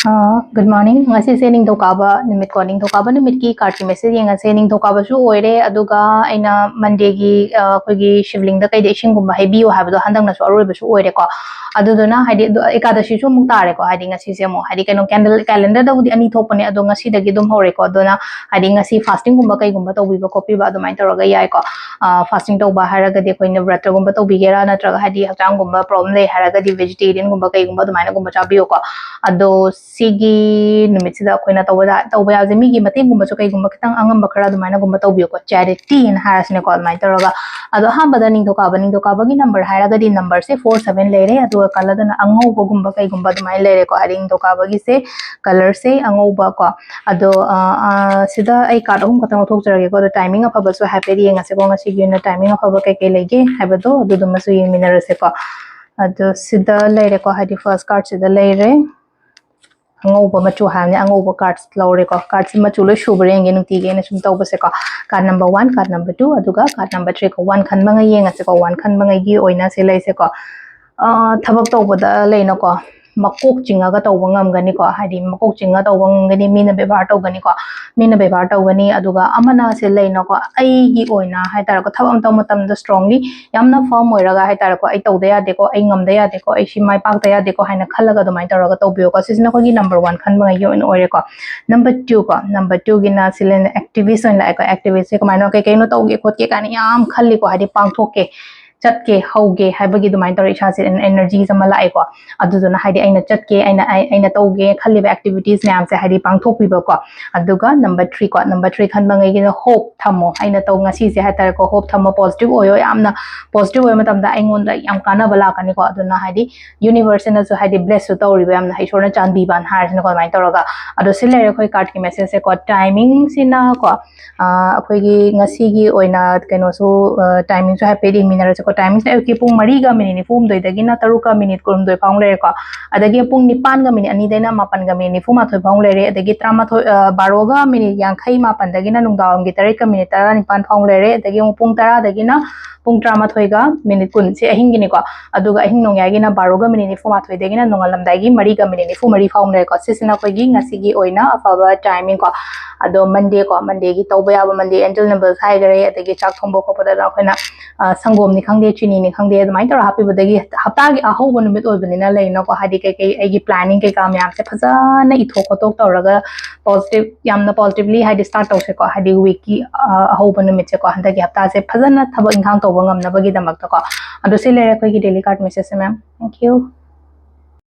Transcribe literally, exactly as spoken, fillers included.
Good morning. ꯉꯁꯤꯁꯦ ꯅꯤꯡꯊꯧꯀꯥꯕ ꯅꯨꯃꯤꯠꯀꯣ, ꯅꯤꯡꯊꯧꯀꯥꯕ ꯅꯨꯃꯤꯠꯀꯤ cardꯀꯤ message ꯌꯦꯡꯉꯁꯦ꯫ ꯅꯤꯡꯊꯧꯀꯥꯕꯁꯨ ꯑꯣꯏꯔꯦ, ꯑꯗꯨꯒ ꯑꯩꯅ Mondayꯒꯤ ꯑ, ꯑꯩꯈꯣꯏꯒꯤ ꯁꯤꯕꯂꯤꯡꯗ ꯀꯩꯗ ꯏꯁꯤꯡꯒꯨꯝꯕ ꯍꯩꯕꯤꯌꯨ ꯍꯥꯏꯕꯗꯣ ꯍꯟꯗꯛꯅꯁꯨ ꯑꯔꯣꯏꯕꯁꯨ ꯑꯣꯏꯔꯦꯀꯣ꯫ ꯑꯗꯨꯗꯨꯅ ꯍꯥꯏꯗꯤ ꯑꯗꯨ ꯑꯦꯀꯥꯗꯁꯤꯁꯨ ꯑꯃꯨꯛ ꯇꯥꯔꯦꯀꯣ, ꯍꯥꯏꯗꯤ ꯉꯁꯤꯁꯦ ꯑꯃꯨꯛ ꯍꯥꯏꯗꯤ ꯀꯩꯅꯣ candle calendarꯗꯕꯨꯗꯤ ꯑꯅꯤ ꯊꯣꯛꯄꯅꯦ, ꯑꯗꯣ ꯉꯁꯤꯗꯒꯤ ꯑꯗꯨꯝ ꯍꯧꯔꯦꯀꯣ꯫ ꯑꯗꯨꯅ ꯍꯥꯏꯗꯤ ꯉꯁꯤ fastingꯒꯨꯝꯕ ꯀꯩꯒꯨꯝꯕ ꯇꯧꯕꯤꯕ ꯈꯣꯠꯄꯤꯕ ꯑꯗꯨꯃꯥꯏꯅ ꯇꯧꯔꯒ ꯌꯥꯏꯀꯣ꯫ Fasting ꯇꯧꯕ ꯍꯥꯏꯔꯒꯗꯤ ꯑꯩꯈꯣꯏꯅ ꯕ꯭ꯔꯇꯒꯨꯝꯕ ꯇꯧꯕꯤꯒꯦꯔꯥ, ꯅꯠꯇ꯭ꯔꯒ ꯍꯥꯏꯗꯤ ꯍꯛꯆꯥꯡꯒꯨꯝꯕ problem ꯂꯩ ꯍꯥꯏꯔꯒꯗꯤ vegetarianꯒꯨꯝꯕ ꯀꯩꯒꯨꯝꯕ ꯑꯗꯨꯃꯥꯏꯅꯒꯨꯝꯕ ꯆꯥꯕꯤꯌꯨꯀꯣ꯫ ꯑꯗꯣ ꯁꯤꯒꯤ ꯅꯨꯃꯤꯠꯁꯤꯗ ꯑꯩꯈꯣꯏꯅ ꯇꯧꯕ ꯇꯧꯕ ꯌꯥꯕꯁꯦ, ꯃꯤꯒꯤ ꯃꯇꯦꯡꯒꯨꯝꯕꯁꯨ ꯀꯩꯒꯨꯝꯕ ꯈꯤꯇꯪ ꯑꯉꯝꯕ ꯈꯔ ꯑꯗꯨꯃꯥꯏꯅꯒꯨꯝꯕ ꯇꯧꯕꯤꯌꯨꯀꯣ, charityꯅ ꯍꯥꯏꯔꯁꯤꯅꯦꯀꯣ꯫ ꯑꯗꯨꯃꯥꯏꯅ ꯇꯧꯔꯒ, ꯑꯗꯣ ꯑꯍꯥꯟꯕꯗ ꯅꯤꯡꯊꯧꯀꯥꯕ, ꯅꯤꯡꯊꯧꯀꯥꯕꯒꯤ number ꯍꯥꯏꯔꯒꯗꯤ numberꯁꯦ four seven ꯂꯩꯔꯦ, ꯑꯗꯨꯒ colourꯗꯅ ꯑꯉꯧꯕꯒꯨꯝꯕ ꯀꯩꯒꯨꯝꯕ ꯑꯗꯨꯃꯥꯏꯅ ꯂꯩꯔꯦꯀꯣ꯫ ꯍꯥꯏꯗꯤ ꯅꯤꯡꯊꯧꯀꯥꯕꯒꯤꯁꯦ colourꯁꯦ ꯑꯉꯧꯕ ꯀꯣ꯫ ꯑꯗꯣ ꯑ, ꯑ, ꯁꯤꯗ ꯑꯩ card ꯑꯍꯨꯝ ꯈꯛꯇꯪ ꯂꯧꯊꯣꯛꯆꯔꯒꯦꯀꯣ꯫ ꯑꯗꯣ timing ꯑꯐꯕꯁꯨ ꯍꯥꯏꯐꯦꯠ ꯌꯦꯡꯉꯁꯦꯀꯣ, ꯉꯁꯤꯒꯤ ꯑꯣꯏꯅ timing ꯑꯐꯕ ꯀꯩꯀꯩ ꯂꯩꯒꯦ ꯍꯥꯏꯕꯗꯣ ꯑꯗꯨꯗꯨꯃꯁꯨ ꯌꯦꯡꯃꯤꯟꯅꯔꯁꯦꯀꯣ꯫ ꯑꯗꯣ ꯁꯤꯗ ꯂꯩꯔꯦꯀꯣ, ꯍꯥꯏꯗꯤ first cardꯁꯤꯗ ꯂꯩꯔꯦ꯫ ꯑꯉꯧꯕ ꯃꯆꯨ ꯍꯥꯏꯕꯅꯦ, ꯑꯉꯧꯕ card ꯂꯧꯔꯦꯀꯣ꯫ Cardꯁꯤ ꯃꯆꯨ ꯂꯣꯏ ꯁꯨꯕ꯭ꯔꯥ ꯌꯦꯡꯒꯦ, ꯅꯨꯡꯇꯤꯒꯤ ꯑꯩꯅ ꯁꯨꯝ ꯇꯧꯕꯁꯦꯀꯣ꯫ Card number one, card number two, ꯑꯗꯨꯒ card number three ꯀꯣ꯫ One ꯈꯟꯕꯉꯩ ꯌꯦꯡꯉꯁꯦꯀꯣ꯫ One ꯈꯟꯕꯉꯩꯒꯤ ꯑꯣꯏꯅ ꯁꯤ ꯂꯩꯁꯦꯀꯣ꯫ ꯑ, ꯊꯕꯛ ꯇꯧꯕꯗ ꯂꯩꯅꯀꯣ, ꯃꯀꯣꯛ ꯆꯤꯡꯉꯒ ꯇꯧꯕ ꯉꯝꯒꯅꯤꯀꯣ꯫ ꯍꯥꯏꯗꯤ ꯃꯀꯣꯛ ꯆꯤꯡꯉꯒ ꯇꯧꯕ ꯉꯝꯒꯅꯤ, ꯃꯤꯅ ꯕꯦꯕꯥꯔ ꯇꯧꯒꯅꯤꯀꯣ꯫ ꯃꯤꯅ ꯕꯦꯕꯥꯔ ꯇꯧꯒꯅꯤ꯫ ꯑꯗꯨꯒ ꯑꯃꯅ ꯁꯤ ꯂꯩꯅꯀꯣ, ꯑꯩꯒꯤ ꯑꯣꯏꯅ ꯍꯥꯏꯇꯥꯔꯦꯀꯣ, ꯊꯕꯛ ꯑꯃ ꯇꯧꯕ ꯃꯇꯝꯗ strongly ꯌꯥꯝꯅ firm ꯑꯣꯏꯔꯒ ꯍꯥꯏꯇꯥꯔꯦꯀꯣ, "ꯑꯩ ꯇꯧꯗ ꯌꯥꯗꯦꯀꯣ, ꯑꯩ ꯉꯝꯗ ꯌꯥꯗꯦꯀꯣ, ꯑꯩ ꯁꯤ ꯃꯥꯏ ꯄꯥꯛꯇ ꯌꯥꯗꯦꯀꯣ" ꯍꯥꯏꯅ ꯈꯜꯂꯒ ꯑꯗꯨꯃꯥꯏꯅ ꯇꯧꯔꯒ ꯇꯧꯕꯤꯌꯨꯀꯣ꯫ ꯁꯤꯁꯤꯅ ꯑꯩꯈꯣꯏꯒꯤ number one ꯈꯟꯕꯉꯩꯒꯤ ꯑꯣꯏꯅ ꯑꯣꯏꯔꯦꯀꯣ꯫ Number two ꯀꯣ, number twoꯒꯤꯅ ꯁꯤꯂꯦꯅ activist ꯑꯣꯏꯅ ꯂꯥꯛꯑꯦꯀꯣ꯫ Activistꯁꯦ ꯀꯃꯥꯏꯅ ꯀꯩ ꯀꯩꯅꯣ ꯇꯧꯒꯦ ꯈꯣꯠꯀꯦ ꯀꯥꯏꯅ ꯌꯥꯝ ꯈꯜꯂꯤꯀꯣ, ꯍꯥꯏꯗꯤ ꯄꯥꯡꯊꯣꯛꯀꯦ, ꯆꯠꯀꯦ, ꯍꯧꯒꯦ ꯍꯥꯏꯕꯒꯤ ꯑꯗꯨꯃꯥꯏꯅ ꯇꯧꯔꯒ ꯏꯁꯥꯁꯦ energy ꯑꯃ ꯂꯥꯛꯑꯦꯀꯣ꯫ ꯑꯗꯨꯗꯨꯅ ꯍꯥꯏꯗꯤ ꯑꯩꯅ ꯆꯠꯀꯦ, ꯑꯩꯅ ꯑꯩ- ꯑꯩꯅ ꯇꯧꯒꯦ ꯈꯜꯂꯤꯕ activities ꯃꯌꯥꯝꯁꯦ ꯍꯥꯏꯗꯤ ꯄꯥꯡꯊꯣꯛꯄꯤꯕꯀꯣ꯫ ꯑꯗꯨꯒ number three ꯀꯣ, number three ꯈꯟꯕꯉꯩꯒꯤꯅ hope ꯊꯝꯃꯣ꯫ ꯑꯩꯅ ꯇꯧ ꯉꯁꯤꯁꯦ ꯍꯥꯏꯇꯥꯔꯦꯀꯣ, hope ꯊꯝꯃꯣ, positive ꯑꯣꯏꯌꯣ, ꯌꯥꯝꯅ positive ꯑꯣꯏꯕ ꯃꯇꯝꯗ ꯑꯩꯉꯣꯟꯗ ꯌꯥꯝ ꯀꯥꯟꯅꯕ ꯂꯥꯛꯀꯅꯤꯀꯣ꯫ ꯑꯗꯨꯅ ꯍꯥꯏꯗꯤ universeꯅꯁꯨ ꯍꯥꯏꯗꯤ blessꯁꯨ ꯇꯧꯔꯤꯕ, ꯌꯥꯝꯅ ꯏꯁꯣꯔꯅ ꯆꯥꯟꯕꯤꯕꯅ ꯍꯥꯏꯔꯁꯤꯅꯀꯣ꯫ ꯑꯗꯨꯃꯥꯏꯅ ꯇꯧꯔꯒ, ꯑꯗꯣ ꯁꯤ ꯂꯩꯔꯦ ꯑꯩꯈꯣꯏ cardꯀꯤ messageꯁꯦꯀꯣ꯫ Timingꯁꯤꯅꯀꯣ, ꯑ, ꯑꯩꯈꯣꯏꯒꯤ ꯉꯁꯤꯒꯤ ꯑꯣꯏꯅ ꯀꯩꯅꯣꯁꯨ, ꯑ, timingꯁꯨ ꯍꯥꯏꯐꯦꯠ ꯌꯦꯡꯃꯤꯟꯅꯔꯁꯦꯀꯣ꯫ ꯇꯥꯏꯃꯤꯡꯁꯦ ꯑꯌꯨꯛꯀꯤ ꯄꯨꯡ ꯃꯔꯤꯒ ꯃꯤꯅꯤꯠ ꯅꯤꯐꯨ ꯍꯨꯝꯗꯣꯏꯗꯒꯤꯅ ꯇꯔꯨꯛꯀ ꯃꯤꯅꯤꯠ ꯀꯨꯟꯍꯨꯝꯗꯣꯏ ꯐꯥꯎ ꯂꯩꯔꯦꯀꯣ꯫ ꯑꯗꯒꯤ ꯄꯨꯡ ꯅꯤꯄꯥꯟꯒ ꯃꯤꯅꯤꯠ ꯑꯅꯤꯗꯩꯅ ꯃꯥꯄꯟꯒ ꯃꯤꯅꯤꯠ ꯅꯤꯐꯨ ꯃꯥꯊꯣꯏ ꯐꯥꯎ ꯂꯩꯔꯦ꯫ ꯑꯗꯒꯤ ꯇꯔꯥꯃꯥꯊꯣꯏ, ꯑ, ꯕꯥꯔꯣꯒ ꯃꯤꯅꯤꯠ ꯌꯥꯡꯈꯩ ꯃꯥꯄꯟꯗꯒꯤꯅ ꯅꯨꯡꯗꯥꯡꯋꯥꯏꯔꯝꯒꯤ ꯇꯔꯦꯠꯀ ꯃꯤꯅꯤꯠ ꯇꯔꯥꯅꯤꯄꯥꯟ ꯐꯥꯎ ꯂꯩꯔꯦ꯫ ꯑꯗꯒꯤ ꯑꯃꯨꯛ ꯄꯨꯡ ꯇꯔꯥꯗꯒꯤꯅ ꯄꯨꯡ ꯇꯔꯥꯃꯥꯊꯣꯏꯒ ꯃꯤꯅꯤꯠ ꯀꯨꯟ, ꯁꯤ ꯑꯍꯤꯡꯒꯤꯅꯤꯀꯣ꯫ ꯑꯗꯨꯒ ꯑꯍꯤꯡ ꯅꯣꯡꯌꯥꯏꯒꯤꯅ ꯕꯥꯔꯣꯒ ꯃꯤꯅꯤꯠ ꯅꯤꯐꯨ ꯃꯥꯊꯣꯏꯗꯒꯤꯅ ꯅꯣꯡꯉꯥꯜꯂꯝꯗꯥꯏꯒꯤ ꯃꯔꯤꯒ ꯃꯤꯅꯤꯠ ꯅꯤꯐꯨ ꯃꯔꯤ ꯐꯥꯎ ꯂꯩꯔꯦꯀꯣ꯫ ꯁꯤꯁꯤꯅ ꯑꯩꯈꯣꯏꯒꯤ ꯉꯁꯤꯒꯤ ꯑꯣꯏꯅ ꯑꯐꯕ ꯇꯥꯏꯃꯤꯡ ꯀꯣ꯫ ꯑꯗꯣ ꯃꯟꯗꯦꯀꯣ, ꯃꯟꯗꯦꯒꯤ ꯇꯧꯕ ꯌꯥꯕ, ꯃꯟꯗꯦ ꯑꯦꯟꯖꯦꯜ ꯅꯝꯕꯜꯁ ꯍꯥꯏꯈꯔꯦ꯫ ꯑꯗꯒꯤ ꯆꯥꯛ ꯊꯣꯡꯕ ꯈꯣꯠꯄꯗ ꯑꯩꯈꯣꯏꯅ, ꯑ, ꯁꯪꯒꯣꯝꯅꯤ ꯈꯪꯗꯦ, ꯆꯤꯅꯤꯅꯤ ꯈꯪꯗꯦ, ꯑꯗꯨꯃꯥꯏꯅ ꯇꯧꯔꯒ ꯍꯥꯞꯄꯤꯕꯗꯒꯤ ꯍꯞꯇꯥꯒꯤ ꯑꯍꯧꯕ ꯅꯨꯃꯤꯠ ꯑꯣꯏꯕꯅꯤꯅ ꯂꯩꯅꯀꯣ, ꯍꯥꯏꯗꯤ ꯀꯩꯀꯩ ꯑꯩꯒꯤ ꯄ꯭ꯂꯥꯅꯤꯡ ꯀꯩꯀꯥ ꯃꯌꯥꯝꯁꯦ ꯐꯖꯅ ꯏꯊꯣꯛ ꯈꯣꯠꯇꯣꯛ ꯇꯧꯔꯒ ꯄꯣꯖꯤꯇꯤꯚ, ꯌꯥꯝꯅ ꯄꯣꯖꯤꯇꯤꯚꯂꯤ ꯍꯥꯏꯗꯤ ꯁ꯭ꯇꯥꯔꯠ ꯇꯧꯁꯦꯀꯣ, ꯍꯥꯏꯗꯤ ꯋꯤꯛꯀꯤ, ꯑ, ꯑꯍꯧꯕ ꯅꯨꯃꯤꯠꯁꯦꯀꯣ, ꯍꯟꯗꯛꯀꯤ ꯍꯞꯇꯥꯁꯦ ꯐꯖꯅ ꯊꯕꯛ ꯏꯪꯈꯥꯡ ꯇꯧꯕ ꯉꯝꯅꯕꯒꯤꯗꯃꯛꯇꯀꯣ꯫ ꯑꯗꯣ ꯁꯤ ꯂꯩꯔꯦ ꯑꯩꯈꯣꯏꯒꯤ ꯗꯦꯂꯤ ꯀꯥꯔꯠ ꯃꯦꯁꯦꯖꯁꯦ, ꯃꯦꯝ꯫ Thank you.